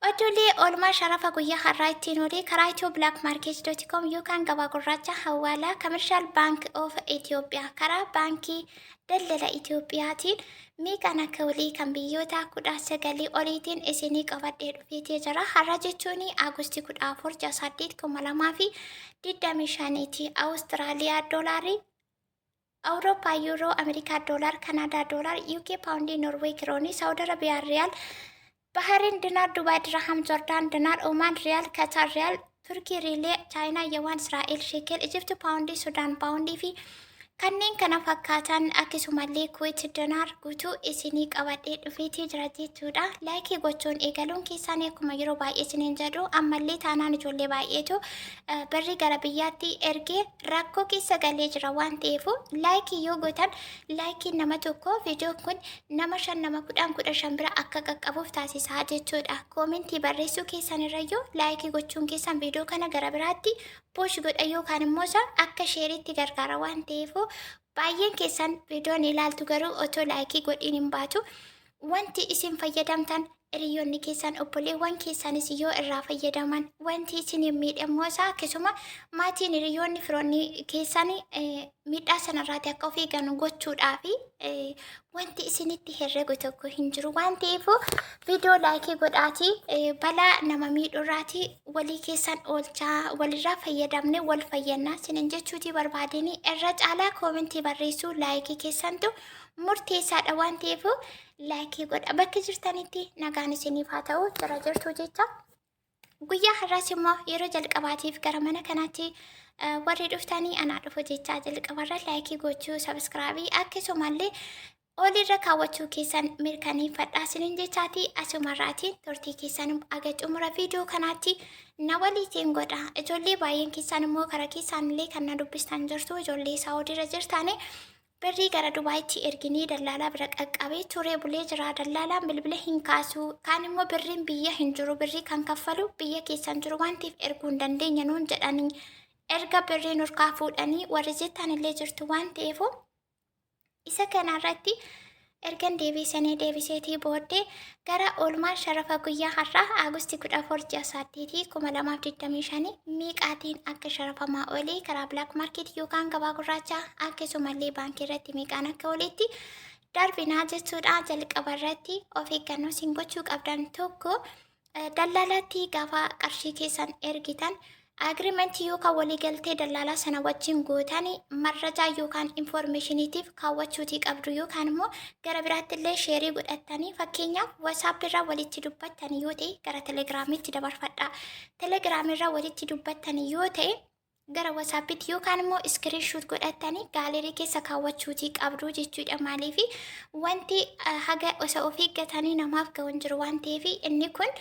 Oduulee oolmaa sharafa guyyaa har'aa ittiin olee karaa Ethio Black Market dot com yookaan gabaa gurraacha hawaalaa Commercial Bank of Ethiopia karaa baankii daldala Itiyoophiyaatiin meeqaan akka olii kan biyyoota 19 oliitiin isinii qabadhee dhufeetee jira. Har'a jechuun August 14 ji'a 8 2025 ti. Awustiraaliyaa doolaarii, Awurooppaa yuuroo, Ameerikaa doolaar, Kanaadaa doolaar, UK paawundii, Noorweey kiroonii, Saawud Arabiyaa riyaal, Bahariin dinaar, Dubaay dirham, Jordaan dinaar, Omaan riyaal, Kataar riyaal, Turkii riilee, Chaayinaa yawaan, Israa'el sheekel, Ijipti paawundii, Sudaan paawundii fi kanneen kana fakkaatan akkasumallee Kuwait dinaar guutuu isinii qabadhee dhufeetii jira jechuudha. Laayikii gochuun eegaluun keessaan akkuma yeroo baay'ee isiniin jedhu ammallee taanaan ijoollee baay'eetu birrii gara biyyaatti ergee rakkoo keessa galee jira waan ta'eef laayikii yoo gootan laayikiin nama tokko viidiyoon kun nama 5, nama 10, 15 bira akka qaqqabuuf taasisaa jechuudha. Koomentii barreessuu keessan irrayyuu laayikii gochuun keessan viidiyoo kana gara biraatti push godha yookaan immoo isa akka sheeriitti gargaara waan ta'eef baay'een keessan viidiyoo ni ilaaltu garuu otoo laayikii godhiin hin baatu. Wanti isin fayyadamtan hiriyoonni keessan obboleewwan keessanis yoo irraa fayyadaman wanti isin hin miidhe immoo isaa akkasuma maatiin, hiriyoonni, firoonni keessan miidhaa sanarraati akka of eegan gochuudhaa fi wanti isinitti herregu tokko hin jiru waan ta'eef viidiyoo laayikii godhaatii balaa nama miidhurraatii walii keessan oolchaa. Walirraa fayyadamne wal fayyannaa isinin jechuutii barbaadanii irra caalaa koomentii barreessuu laayikii keessantu murteessaadha waan ta'eef laayikii godha. Bakka jirtanitti nagaan isiniif haa ta'u jira jirtu jecha. Guyyaa har'aas immoo yeroo jalqabaatiif gara mana kanaatti warri dhuftanii anaa dhufu jechaa jalqabarra laayikii gochuu, sabiskiraabii akkasumallee olirra kaawwachuu keessan mirkaneeffadhaa isiniin jechaati. Asumarraatiin turtii keessan aga xumura viidiyoo kanaatti na waliitiin godha. Ijoollee baay'een keessan immoo karaa keessaan illee kan na dubbistan jirtu, ijoollee Saawudiirra jirtanii birrii gara Dubaayitti erginii dallaalaa bira qaqqabee turee bulee jira. Dallaalaan bilbila hin kaasu. Kaan immoo birriin biyya hin jiru. Birrii kan kaffalu biyya keessan jiru waan ta'eef erguu hin dandeenya nuun jedhanii. Erga birrii nurkaa fuudhanii warri jettan illee jirtu waan ta'eef isa kanarratti ergan deebisanii deebiseetii booddee gara oolmaa sharafa guyyaa har'aa August 14 ji'a 8 2025 meeqaatiin akka sharafamaa oolee karaa Black Market yookaan gabaa gurraachaa akkasumallee baankii irratti meeqaan akka ooletti darbinaa jechuudha. Jalqaba irratti of eeggannoo isin gochuu qabdan tokko dallaalatti gaafa qarshii keessan ergitan agreementii yookaan waliigaltee dallaalaa sana wajjin gootan marrajaa yookaan infoormeeshiniitiif kaawwachuutii qabdu yookaan immoo gara biraatti illee sheerii godhattanii, fakkeenyaaf WhatsApp irraa walitti dubbattanii yoo ta'e gara Telegiraamiitti dabarfadha. Telegiraam irraa walitti dubbattanii yoo ta'e gara WhatsAppitti yookaan immoo screenshot godhattanii gallery keessa kaawwachuutii qabdu jechuudha. Maaliif wanti haga osoo of eeggatanii namaaf ga'u hin jiru waan ta'eef inni kun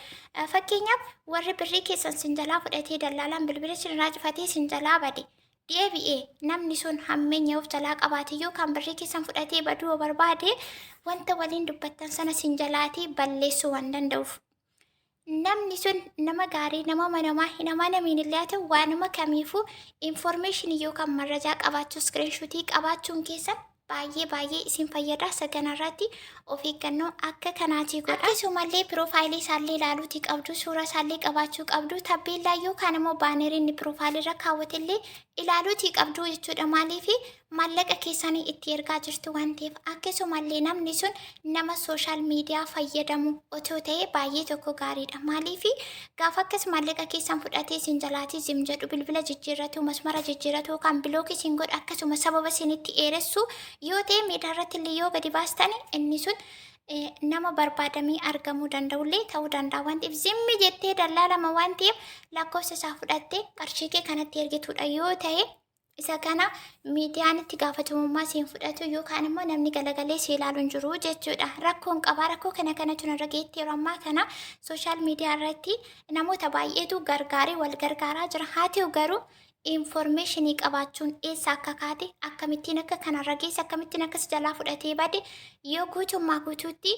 fakkeenyaaf warri birrii keessan sin jalaa fudhatee dallaalaan bilbila sin irraa cufatee sin jalaa bade deebi'ee namni sun hammeenya of jalaa qabaate yookaan birrii keessan fudhatee baduu yoo barbaade wanta waliin dubbattan sana sin jalaatii balleessuu waan danda'uuf. Namni sun nama gaarii, nama amanamaa hin amanamiin illee haa ta'u, waanuma kamiifuu infoormeeshinii yookaan marrajaa qabaachuu, iskiriinshuutii qabaachuun keessan baay'ee baay'ee isin fayyada. Isa kanarratti of eeggannoo akka kanaatii godha. Akkasumallee piroofaayilii isaallee ilaaluutii qabdu, suura isaallee qabaachuu qabdu, tabbeellaa yookaan immoo baanerii inni piroofaayilii irra kaawwatellee ilaaluutii qabdu jechuudha. Maaliif maallaqa keessanii itti ergaa jirtu waan ta'eef. Akkasumallee namni sun nama social media fayyadamu otoo ta'e baay'ee tokko gaariidha. Maaliif gaafa akkas maallaqa keessan fudhatee isin jalaatii zim jedhu, bilbila jijjiirratu, masmara jijjiirratu yookaan block isin godhu, akkasuma sababa isinitti dheeressu yoo ta'e miidiyaa irratti illee yoo gadi baastani inni sun nama barbaadamee argamuu danda'ullee ta'uu danda'a waan ta'eef zimmi jettee dallaalama waan ta'eef lakkoofsa isaa fudhattee qarshii kee kanatti ergituudha yoo ta'e isa kana miidiyaan itti gaafatamummaa siin fudhatu yookaan immoo namni galagalee si ilaalu hin jiru jechuudha. Rakkoon qabaa rakkoo kana kanatu narra geetti. Yeroo ammaa kana social media irratti namoota baay'eetu gargaaree wal gargaaraa jira. Haa ta'u garuu infoormeeshinii qabaachuun eessa akka kaate, akkamittiin akka kanarra geesse, akkamittiin akkas jalaa fudhatee bade yoo guutummaa guutuutti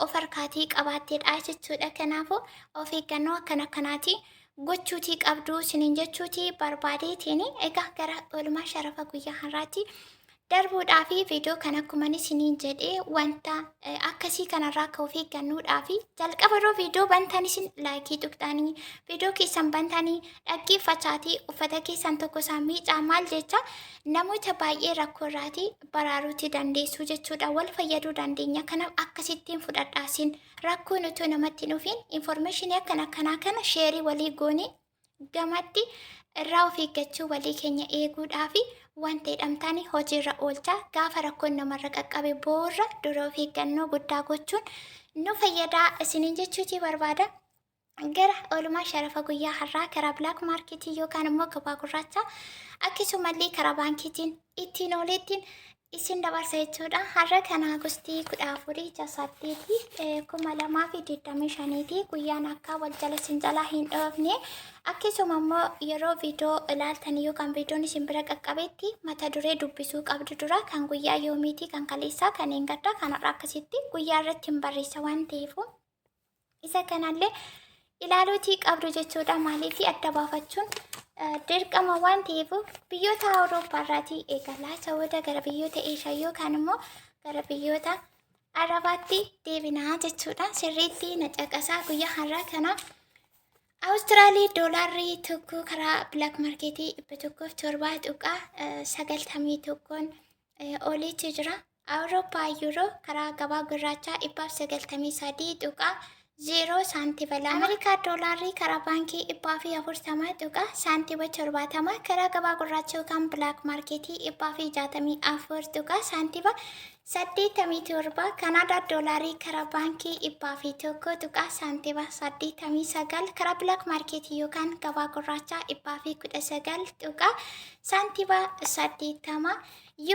of harkaatii qabaatteedha jechuudha. Kanaafuu of eeggannoo akkana akkanaati gochuutii qabdu isiniin jechuutii barbaadeetiin egaa gara oolmaa sharafa guyyaa har'aatti Darbuudhaa fi viidiyoo kan akkuma isiniin jedhee wanta akkasii kanarraa akka of eeggannuudhaa fi jalqaba yeroo viidiyoo bantan isin like tuqxanii, viidiyoo keessan bantanii dhaggeeffachaatii, uffata keessan tokko isaa miicaa maal jecha namoota baay'ee rakkoo irraatii baraaruuti dandeessuu jechuudha. Wal fayyaduu dandeenya. Kanaaf akkasittiin fudhadhaasin rakkoon utuu namatti hin dhufiin information akkana akkanaa kana share walii goonee gamatti irraa of eeggachuu, walii keenya eeguudhaa fi wanta jedhamtaan hojiirra oolchaa. Gaafa rakkoon namarra qaqqabe boorra dura of eeggannoo guddaa gochuun nu fayyadaa isiniin jechuutii barbaada. Gara oolmaa sharafa guyyaa har'aa karaa black market yookaan immoo gabaa gurraachaa, akkasumallee karaa baankiitiin ittiin ooleettiin isin dabarsa jechuudha. Har'a kana Agustii 14 8 2025ti. Guyyaan akka wal jala isin jalaa hin dhoofne, akkasuma immoo yeroo viidiyoo ilaaltan yookaan viidiyoon isin bira qaqqabetti mata duree dubbisuu qabdu dura, kan guyyaa yoomiitii, kan kaleessaa, kan eengaddaa, kan har'a akkasitti guyyaa irratti hin barreessa waan ta'eef isa kanallee ilaaluutii qabdu jechuudha. Maaliif adda baafachuun dirqama waan ta'eef. Biyyoota Awurooppaa irraatii eegalaa isa gara biyyoota Eeshiyaa yookaan immoo gara biyyoota Arabaatti deebinaa jechuudha. Sirriitti na caqasaa. Guyyaa har'aa kana Awustiraalii doolaarri 1 karaa black market 107.91n oliitti jira. Awurooppaa yuuroo karaa gabaa gurraachaa 193.0 saantima 2. Ameerikaa doolaarri karaa baankii 140 tuqaa saantima 70, karaa gabaa gurraacha yookaan black market 164 tuqaa saantima 87. Kanaadaa doolaarii karaa baankii 101 tuqaa saantima 89, karaa black market yookaan gabaa gurraachaa 119 tuqaa saantima 80.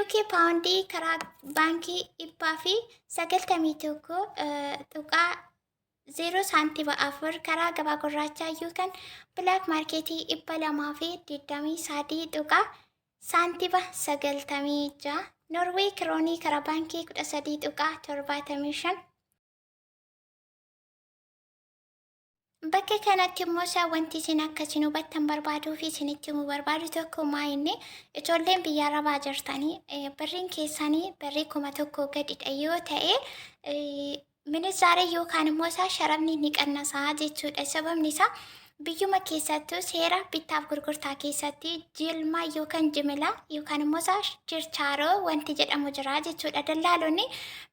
UK paawundii karaa baankii 191 tuqaa 0 saantima 4, karaa gabaa gurraachaa yookaan black market 223 tuqaa saantima 96. Noorweey kiroonii karaa baankii 13.75. Bakka kanatti immoo isaa wanti isin akkasiin hubattan barbaaduu fi isinitti himuu barbaadu tokko maa inni, ijoolleen biyya arabaa jirtanii birriin keessanii birrii 1000 gadidha yoo ta'e, minizaaree yookaan immoo isaa sharafni ni qannasaa jechuudha. Sababni isaa biyyuma keessattuu seera bittaaf gurgurtaa keessatti jilmaa yookaan jimilaa yookaan immoo isaa chirchaaroo wanti jedhamu jira jechuudha. Dallaalonni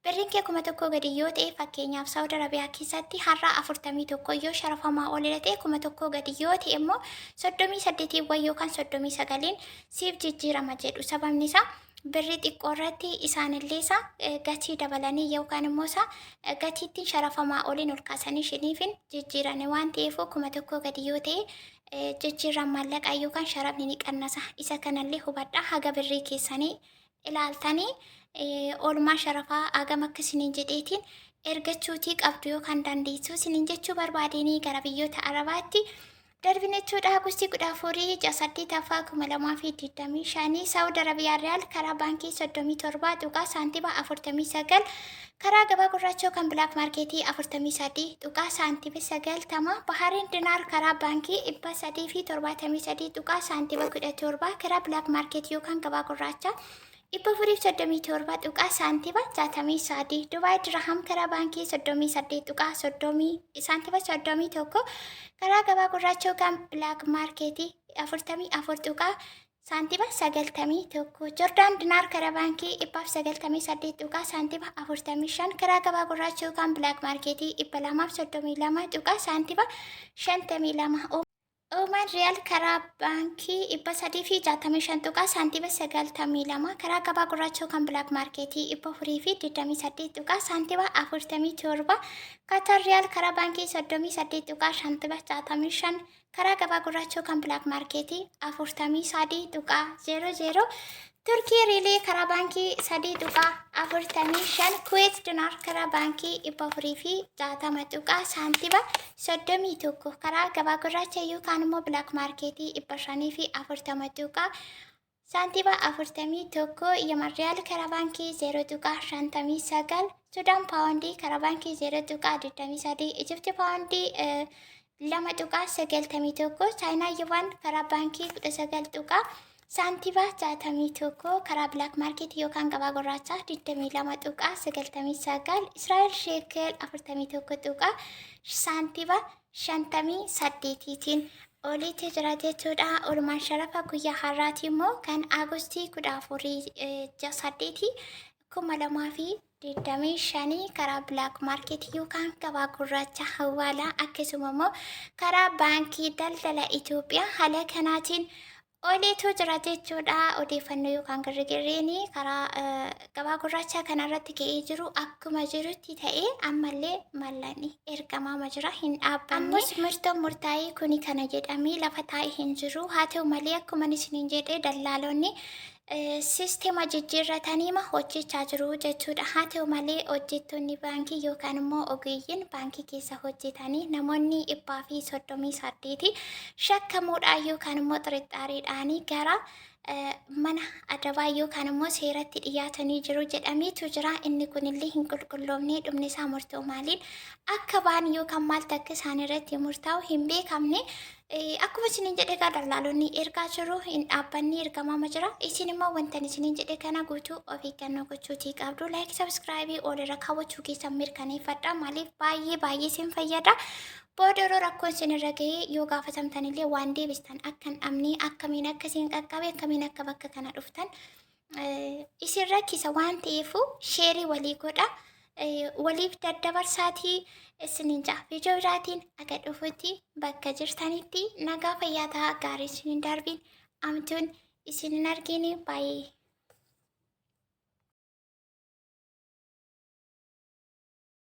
birriin kee 1000 gadi yoo ta'e, fakkeenyaaf Saawud Arabiyaa keessatti har'a 41 yoo sharafamaa olidha ta'e, 1000 gadi yoo ta'e immoo 38wwan yookaan 39n siif jijjiirama jedhu. Sababni isaa birrii xiqqoo irratti isaanillee isa gatii dabalanii yookaan immoo isa gatiittiin sharafamaa oliin ol kaasanii shiniifin jijjiirani waan ta'eef, 1000 gadi yoo ta'e jijjiirraan maallaqaa yookaan sharafni ni qannasa. Isa kanallee hubadhaa. Haga birrii keessanii ilaaltanii oolmaa sharafaa hagam akka isiniin jedheetiin ergachuutii qabdu yookaan dandeessuu isiniin jechuu barbaadeenii gara biyyoota Arabaatti darbine jechuudha. Agustii 14 ji'a saddeetaffaa 2025, Saawud Arabiyaa Riyaal karaa baankii 37 tuqaa saantima 49, karaa gabaa gurraacha yookaan black market 43 tuqaa saantima 90. Bahariin dinaar karaa baankii 373 tuqaa saantima 17, karaa black market yookaan gabaa gurraacha 437 tuqaa saantima 63. Dubaay dirham karaa baankii 38 tuqaa 30 saantima 31, karaa gabaa gurraacha yookaan black market 44 tuqaa saantima 91. Jordaan dinaar karaa baankii 198 tuqaa saantima 45, karaa gabaa gurraacha yookaan black market 232 tuqaa saantima 52. Oomaan riyaal karaa baankii 365 tuqaa saantima 92, karaa gabaa gurraacha yookaan black market 428 tuqaa saantima 47. Katar riyaal karaa baankii 38 tuqaa saantima 65, karaa gabaa gurraacha yookaan black market 43.00. Turkii riilii karaa baankii 3.45. Kuweet dinaar karaa baankii 460 tuqaa saantima 31, karaa gabaa gurraacha yookaan immoo black market 540 tuqaa saantima 41. Yaman riyaal karaa baankii 0.59. Sudaan paawundii karaa baankii 0.23. Ijipti paawundii 2.91. Chaayinaa yuwaan karaa baankii 19 tuqaa saantiba 61, karaa black market yookaan gabaa gurraachaa 22.99, Israa'el sheekel 41 tuqaa saantiba 58tiin olitti jira jechuudha. Oolmaan sharafa guyyaa har'aati immoo kan Augustii 14 8 2025 karaa black market yookaan gabaa gurraacha hawaalaa, akkasuma immoo karaa Baankii Daldala Itoophiyaa haala kanaatiin oliitu jira jechuudha. Odeeffannoo yookaan girgirreen karaa gabaa gurraachaa kanarratti ka'ee jiru akkuma jirutti ta'ee, ammallee mallaqni ergamaama jira, hin dhaabbanne. Ammas murtoon murtaa'ee kuni kana jedhamee lafa taa'ee hin jiru. Haa ta'u malee, akkuma isiniin jedhee, dallaalonni sisteema jijjiirrataniima hojjechaa jiru jechuudha. Haa ta'u malee, hojjettoonni baankii yookaan immoo ogeeyyiin baankii keessa hojjetanii namoonni 138 shakkamuudhaan yookaan immoo xirixxaareedhaan gara mana adabaa yookaan immoo seeratti dhiyaatanii jiru jedhameetu jira. Inni kunillee hin qulqulloofne, dhumni isaa murtoo maaliin akka ba'an yookaan maaltu akka isaan irratti murtaa'u hin beekamne. Akkuma isiniin jedhe egaa, dallaalonni ergaa jiru, hin dhaabbanni, ergamaama jira. Isin immoo wanta isiniin jedhe kana guutuu of eeggannoo gochuutii qabdu. Like, subscribe ol irra kaawwachuu keessan mirkaneeffadha. Maaliif? Baay'ee baay'ee isin fayyada. Booda yeroo rakkoon isin irra gahee yoo gaafatamtan illee waan deebistan akka hin dhabne, akkamiin akka isin qaqqabe, akkamiin akka bakka kana dhuftan isin rakkisa waan ta'eefu, share walii godha. Waliif daddabarsaatii isiniin ja'a. Viidiyoo biraatiin aga dhufutti bakka jirtanitti nagaa, fayyaa ta'aa, gaarii isinin darbiin, amtuun isin hin argine. Baay'ee.